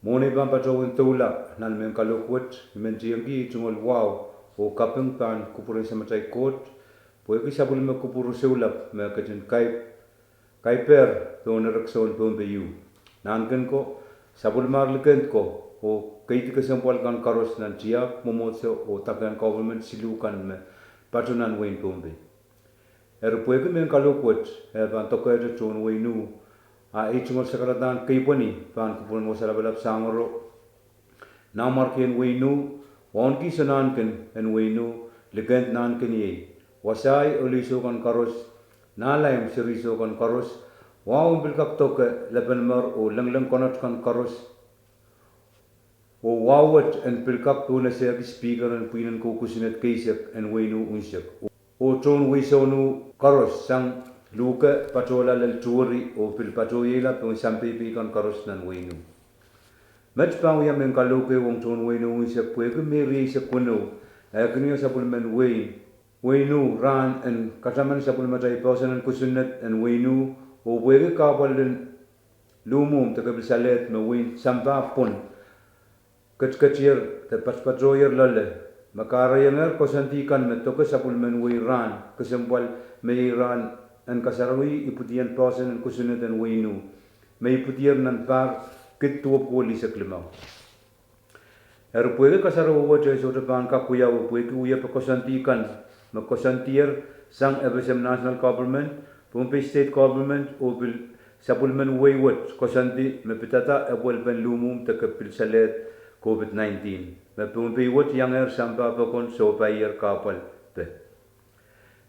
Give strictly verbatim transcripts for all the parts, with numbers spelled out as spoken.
Mwohn ei pahn patohwen doula nan mehn kalohk wet, I men tiengki ei tungoal wahu oh kaping pahn kupwuren Samatail Koht, pwehki sapwellime kupwur soulap me ketin kaipehr pohn erekiso en Pohnpei ieu. Nahnken ko, sapwellimar likend ko, oh keidi kesempwal kan koaros nan tiahk, mwomwohdiso oh dakehn government siluh kan me pato nan wehin Pohnpei. Eri pwehki mehn kalohk wet eh pahn dokehte tohn wehin U, a ei tungoal sakaradahn keipweni pahn kupwuren wasa lapalap sangoro, nanmwarkien wehin U, wauneki iso nahnken en wehin U, likend nahnken iei, wasahi oh lihso kan koaros, nahlaim seri iso kan koaros, wahu en pil kak doke lepenmwer oh lengleng konot kan koaros, oh wahu wet en pil kak pohnese ki Speaker en pwihn en kou kosonned keisek en wehin U unsek, oh tohn wehi sounu koaros sang luke patohla lel tuhweri oh pil patohieila pohn sampei pei kan koaros nan wehin U. Met pahn wia mehn kalohk ehu ong tohn wehin U unsek pwehki Mei rieisek weneu, e kin wia sapwellimen wehi, wehin U rahn en kataman sapwellimatail poahsoan en kosonned en wehin U, oh pwehki kahpwal en luhmwuhm de kepil salehd me wehin sampah pwon ketiketier de patopatohier loale, me kahrehiengehr koasoandi kan me doke sapwellimen wehi rahn kesempwal, me iei rahn en kasarawi ipwidien poahsoan en kosonned en wehin U, me ipwidier nan pahr kid duwepwuo lihsek limau. Eri pwehki kasarawi wet e sohte pahn kak wiawi pwehki wiepe koasoandi kan me koasoandier sang FSM National Government, Pohnpei State Government oh pil sapwellimen wehi wet koasoandi me pidada epwelpen luhmwuhm de kepil salehd COVID nineteen, me Pohnpei wet iangehr sampah pokon sohpeier kahpwal pe.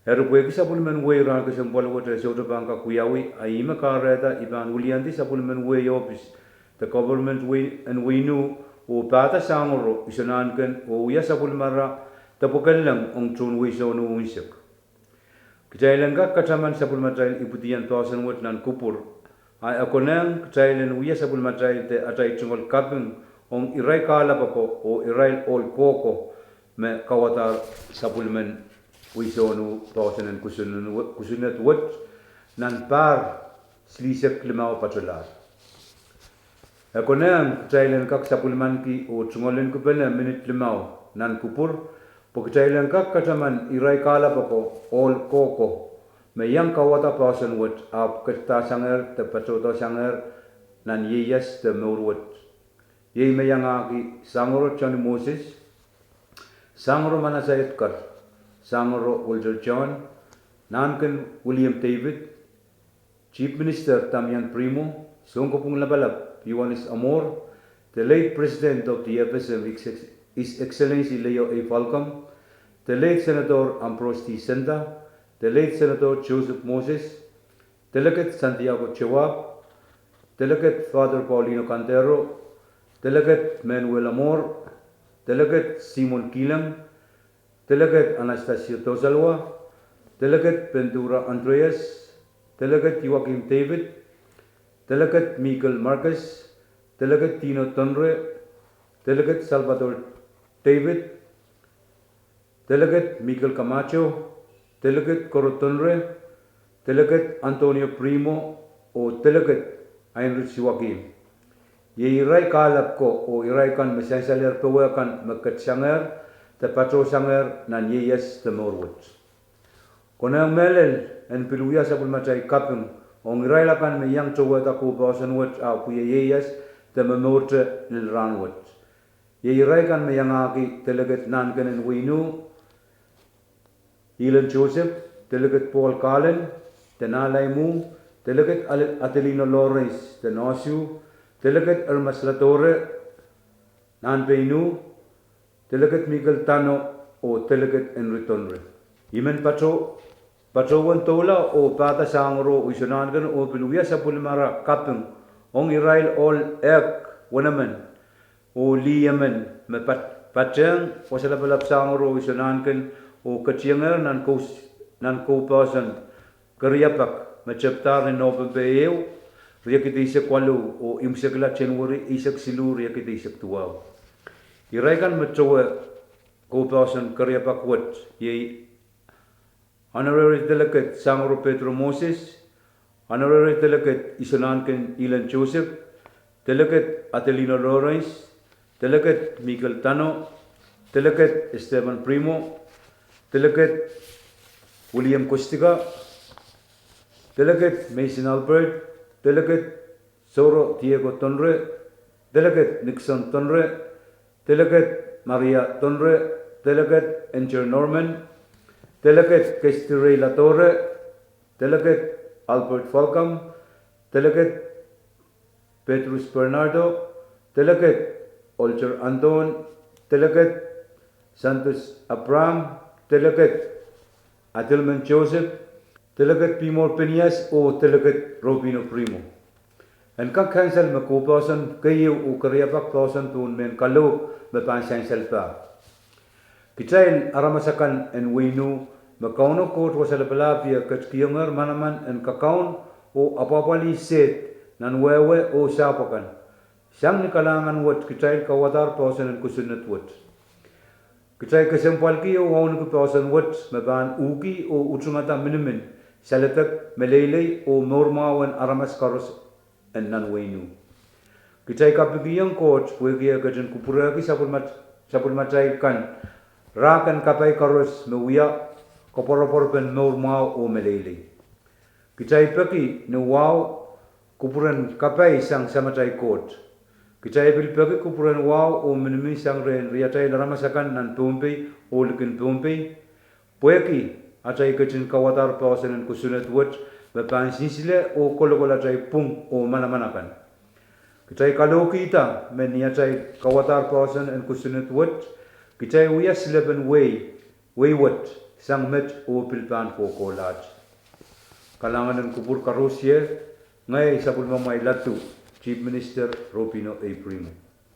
Eri pwehki sapwellimen wehi rahn kesempwal wet e sohte pahn kak wiawi, a ihme kahrehda I pahn wiliandi sapwellimen wehi ohpis de government en wehin U, oh pahda sangoro iso nahnken oh wia sapwellimara de pwekelleng ong tohn wehi sounu unsek. Kitail en kak kataman sapwellimatail ipwidian poahsoan wet nan kupwur, a e konehng kitail en wia sapwellimatail de atail tungoal kaping ong irail kahlap ako oh irail ohl kohko me kauwadahr sapwellimen wehi sounu poahsoan en kosonned wet nan pahr silihsek limau patohlahr. E konehng kitail en kak sapwellimanki oh tungoal en kupene minit limau nan kupwur, pwe kitail en kak kataman irail kahlap ako, ohl kohko, me iang kauwada poahsoan wet ahpw ketidahsangehr de patohdohsangehr nan ieias de mour wet. Iei me iangahki Sangoro Johnny Moses, Sangoro Manasseh Edgar, Sangoro Walter John, Nahnken William David, Chief Minister Damian Brimo, Sounkopwung Lapalap Ioanis Amor, the late President of the FSM, His Excellency Leo A. Falcom, the late Senator Ambrose T. Senta, the late Senator Joseph Moses, Delegate Santiago Joab, Delegate Father Paulino Cantero, Delegate Manuel Amor, Delegate Simon Kilang, Delegate Anastasio Tosalwa, Delegate Bendura Andreas, Delegate Joachim David, Delegate Michael Marcus, Delegate Dino Tonre, Delegate Salvador David, Delegate Michael Camacho, Delegate Koro Tonre, Delegate Antonio Brimo, oh Delegate Heinrich Joachim. Iei irail kahlap ko oh irail kan me sansalehr powe kan me ketsangehr de patohsangehr nan ieias de mour wet. Konehng mehlel en pil wia sapwellimatail kaping ong irail akan me iang towehda kou poahsoan wet ahpw wia ieias de momourte lel rahn wet. Iei irail kan me iangahki Delegate Nahnken en wehin U, Elon Joseph, Delegate Paul Kalin, de Nahlai Mung, Delegate Adelino Lawrence de Nohsu, Delegate Ermas Latore, Nahnpein U, Delegate Michael Tano, oh Delegate Henry Tonre. I men patohwan doula oh pahda sangoro oh iso nahnken oh pil wia sapwellimara kaping ong irail ohl ehk wenemen oh lih emen me patehng wasa lapalap sangoro oh iso nahnken oh ketiengehr nan kou poahsoan keriapak me tepdahr ni Nopempe ehu, riekid eisek waluh oh imwisekla January eisek siluh, riekid eisek duwau. Irail kan me towe kou poahsoan keriapak wet iei Honorary Delegate Sangoro Pedro Moses, Honorary Delegate Iso Nahnken Elon Joseph, Delegate Adelino Lawrence, Delegate Michael Tano, Delegate Esteban Primo, Delegate William Kostika, Delegate Mason Albert, Delegate Soro Diego Tonre, Delegate Nixon Tonre, Delegate Maria Tonre, Delegate Angel Norman, Delegate Kestirei Ladore, Delegate Albert Falcam, Delegate Petrus Bernardo, Delegate Olger Anton, Delegate Santos Abraham, Delegate Adelman Joseph, Delegate Pimor Penias oh Delegate Robino Primo. En kak sansal me kohpoason keieu oh keriapak poahson pohn mehn kalohk me pahn sansalda. Kitail aramas akan en wehin Ih me Kauno Koht Wasa Lapalahpie ketikihongehr manaman en kakaun oh apwahpwalih sehd nan wehwe oh sahpw akan. Sang ni kalahngan wet kitail kauwadahr poahson en kosonned wet. Kitail kesempwalki oh wauneki poahson wet me pahn uhki oh utungada minimin, saledek, meleilei oh mour mwahu en aramas koaros en nan wehin Ih. Kitail kapikihong Koht pwehki eh ketin kupwurehki sapwellimatail kan rahk en kapai koaros me wia koapworopwor pen mour mwahu oh meleilei. Kitail peki ni wahu kupwuren kapai sang Samatail Koht. Kitail pil peki kupwuren wahu oh minimin sang rehn riatail aramas akan nan Pohnpei oh likin Pohnpei, pwehki atail ketin kauwadahr poahson en kosonned wet me pahn sinsile oh kolokol atail pwung oh manaman akan. Kitail kalohkihda me ni atail kauwadahr poahson en kosonned wet, kitail wia silepen wehi, wehi wet, sang met oh pil pahn kohkohlahte. Kalahngan en kupwur koarosie, ngehi sapwellimamwail ladu, Chief Minister Robino A. Primo.